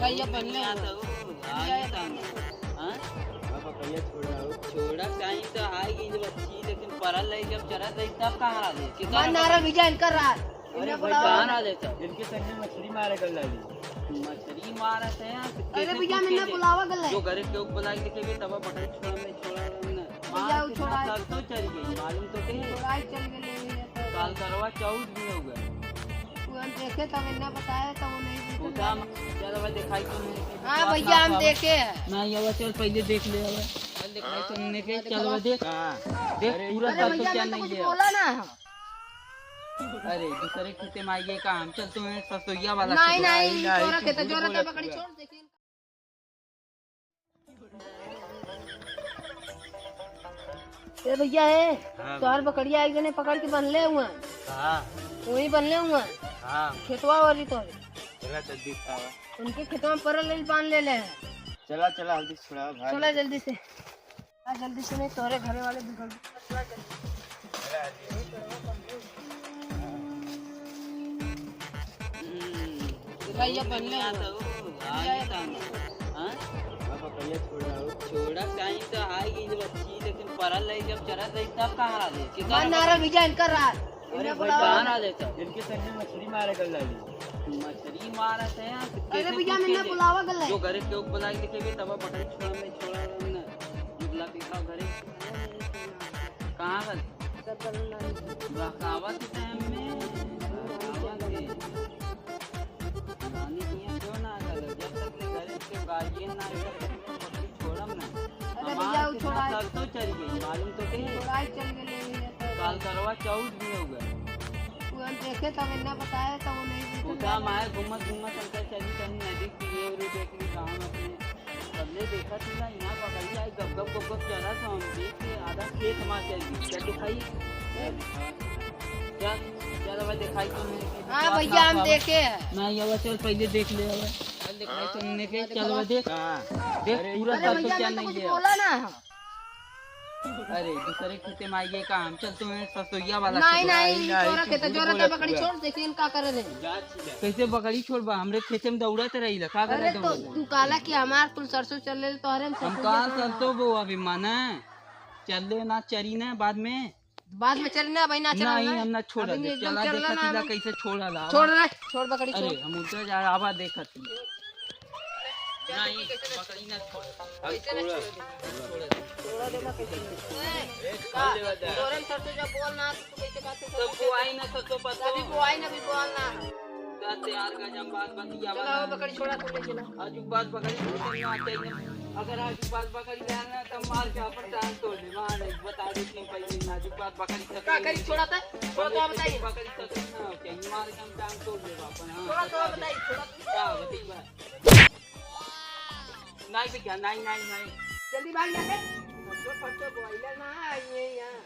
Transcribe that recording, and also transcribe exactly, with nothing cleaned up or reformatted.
भैया बनले हो। तो, आ, ये काम है। हाँ? अब भैया छोड़ा हो। छोड़ा चाही तो आ गई जब अच्छी, लेकिन परल रही, जब चरत रही, तब कहाँ रहा ले? के मन कहाँ नारा रहा? भैया इनका रात। अरे इन्हें भाई, बुलावा। कहाँ रहा ले तो? इनके संग में मछली मारे गल रही। मछली मारत है, अरे कैसे भैया, पूछे मैंने ले? बुलावा गल है। जो घरे के बुला के देखे, तब बकरी छोड़ा में छोड़ा ना। भैया, मार वो के छोड़ा ना है। सरसों चल गई, मालूम तो के? छोड़ा ही चल गई, ले, ले, ले, तो। काल करवा चौथ भी हो गए। वो हम देखे तब इन्हें बताया, तब वो नहीं देखे। वो तो हम, चल भाई, दिखाई तो नहीं कि हाँ साफ भैया, साफ हम आवा। देखे हैं। ना, ये वो चल पहले देख ले, आवा। चल दिखाई तो नहीं के, हाँ, चल दिखावा। वो देख। हाँ। देख, अरे, पूरा अरे सरसों भैया, चल मैं तो नहीं कुछ गया। बोला ना। अरे, दूसरे खेते में आइए काम, चल तुम्हें सरसोइया वाला नहीं, खेत। नहीं, नहीं, तोरा खेत, तोरा खेत, बकरी छोड़, देखिए। ए भैया है, हाँ। तोहर बकरिया एक जने पकड़ के बंधले हुआ। हाँ। वही बंधले हुआ। हाँ। खेतवा वाली तो है। चला जल्दी से आवा। उनके खेतवा में परल बांध ले ले हैं। चला, चला, जल्दी से छुड़ावा, भाग। चला जल्दी से। आ, जल्दी से नहीं, तोरे घरे वाले बिगड़ गए। चला जल्दी। भैया बनले हो। भैया बनले हो। हाँ? अब भैया छोड़ा हो। छोड़ा चाही तो आ गई जब अच्छी, लेकिन परल रही, जब चरत रही, तब कहाँ रहा ले? के मन कहाँ नारा रहा? भैया इनका रात। अरे इन्हें भाई, बुलावा। कहाँ रहा ले तो? इनके संग में मछली मारे गल रही। मछली मारत है, अरे कैसे भैया, पूछे मैंने ले? बुलावा गल है। जो घरे के बुला के देखे, तब बकरी छोड़ा में छोड़ा ना। मतलब, दिखाओ घरे। कहाँ गल? बहकावत टाइम में, बहकावत है। नानी के यहाँ क्यों ना गल? जब तक ले घरे के गार्जियन ना आए, तब तक ले छोड़म ना। अरे हमार भैया, वो कितना छोड़ा है। सरसों चल गई, मालूम तो के? छोड़ा ही चल गई, ले, ले, ले, तो। काल करवा चौथ भी हो गए। वो हम देखे तब इन्हें बताया, तब वो नहीं देखे। वो तो हम आए घूमत घूमत, हम कहे चली तनी नदी की ये उरी देख ली गाँव में अपने। सबले देखा थी ना, यहाँ बकरी आई, गप गप गप गप चला, तो हम देख के आधा खेत हमार चल गई। क्या दिखाई? क्या, क्या दवा दिखाई तो नहीं? हाँ भैया, हम देखे हैं। नहीं, अब चल पहले देख ले, अब। चल दिखाई तो हमने के, चल वो देख। हाँ। देख, अरे पूरा अरे सरसों भैया, क्या मैं तो नहीं कुछ गया। बोला ना। अरे, दूसरे खेते में आइए काम, चल तुम्हें सरसोइया वाला नहीं, खेत। नहीं, नहीं, तोरा खेते, तोरा तो बकरी छोड़, देखिए इनका करे रहे। कैसे बकरी छोड़बा? हमरे खेते में दौड़त रही ला, का करे अरे तो दौड़त? तू काला कि हमार कुल सरसों चल ले, तोहरे में हम सरसों कहाँ चल ले। सरसों बो अभी माने? चल ले ना चरी ना बाद में। बाद में चरी ना, भाई ना चरी नहीं, ना। हम ना छोड़ अभी दे। एकदम चला चल देखा ना सीधा भाई। कैसे छोड़ा ला। छोड़ रे, छोड़ बकरी अरे, छोड़। हम उल्टा जा, आवा देखत ही। नहीं, बकरी ना छोड़। कैसे ना छोड़ दे? छोड़ दे। छोड़ दे ना कैसे। ए, का? छोड़ दे बता। तोरे में सरसों जब बोल ना, तो तू कैसे बात कर तो सकते? बोआई ना सरसों पत्तो। अभी बोआई ना, अभी बोल ना। जाते यार गजम बात बतिया चला, वाला। वो बकरी छोड़ा, तू ले चला। आज बात बकरी छोड़ ना चाहिए। अगर आज बात बकरी ले ना, तो मार के अपन टांग तोड़ दे। मार, बता दे कि पहले आज बात बकरी छोड़ का करी छोड़ा था? छोड़ा तो आप बताइए। बकरी छोड़ ना चाहिए, मार के हम टांग तोड़ दे अपन। हाँ, छोड़ा तो आप बताइए, छोड़ा तो। क्या बताइए? नहीं भैया, नहीं, नहीं, नहीं। जल्दी भाग जाके। फटो फटो बॉयलर ना आई है यहाँ।